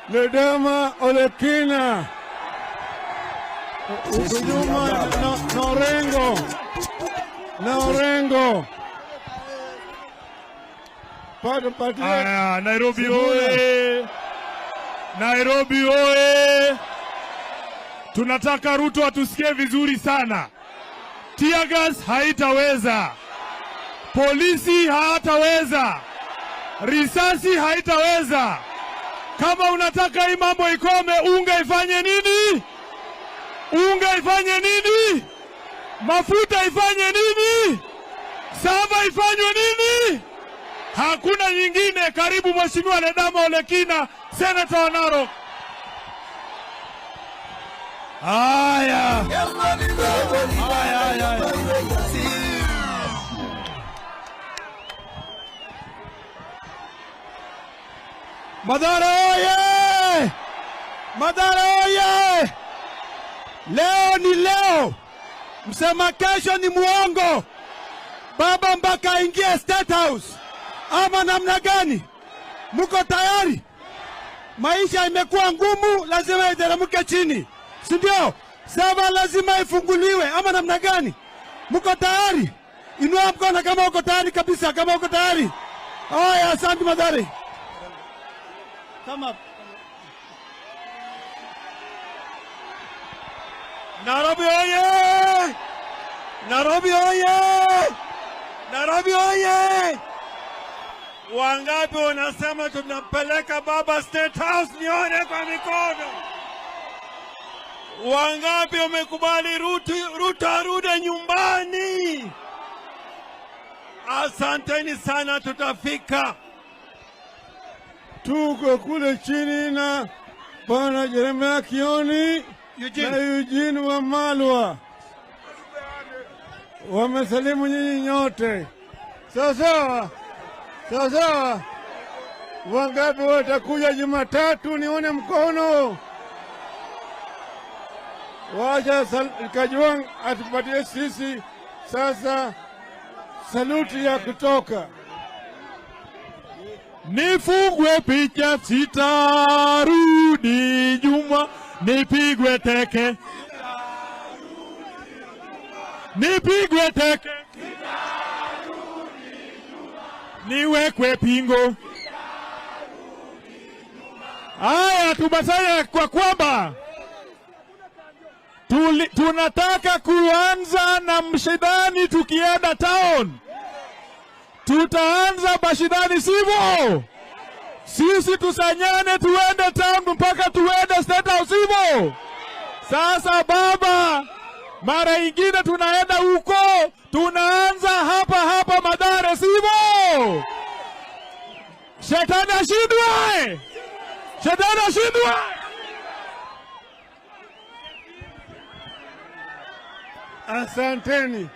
Ledama Olekina. Huku nyuma na Orengo. Na Orengo. Patie. Aya, Nairobi oye! Nairobi oye! Tunataka Ruto atusikie vizuri sana. Tear gas haitaweza, polisi hawataweza, risasi haitaweza. Kama unataka hii mambo ikome, unga ifanye nini? Unga ifanye nini? Mafuta ifanye nini? Server ifanywe nini? Hakuna nyingine. Karibu Mheshimiwa Ledama Olekina, Senator wa Narok. Haya. Haya, haya, haya. Mathare oye! Mathare oye! Leo ni leo, msema kesho ni muongo. Baba mpaka aingie State House ama namna gani? Muko tayari? Maisha imekuwa ngumu, lazima iteremke chini, si ndio? Server lazima ifunguliwe ama namna gani? Muko tayari? Inua mkono kama uko tayari kabisa, kama uko tayari. Haya, asante Mathare. Come up. Nairobi oye! Nairobi oye! Nairobi oye! Wangapi wanasema tunampeleka baba State House? Nione kwa mikono. Wangapi wamekubali Ruto arudi nyumbani? Asanteni sana, tutafika. Tuko kule chini na Bwana Jeremiah Kioni Eugene. na Eugene Wamalwa wamesalimu nyinyi nyote. Sawa sawa, sawa sawa. Wangapi watakuja Jumatatu? Nione mkono. Wacha Kajwang' atupatie sisi sasa saluti ya kutoka. Nifungwe picha sitarudi nyuma, nipigwe teke, nipigwe teke, niwekwe pingo. Haya, tubasaya kwa kwamba tunataka kuanza na mshindani tukienda town. Tutaanza mashindani, sivyo? Sisi tusanyane tuende town mpaka tuende State House, sivyo? Sasa baba, mara ingine tunaenda huko, tunaanza hapa hapa Mathare, sivyo? Shetani ashindwe! Shetani ashindwe! Asanteni.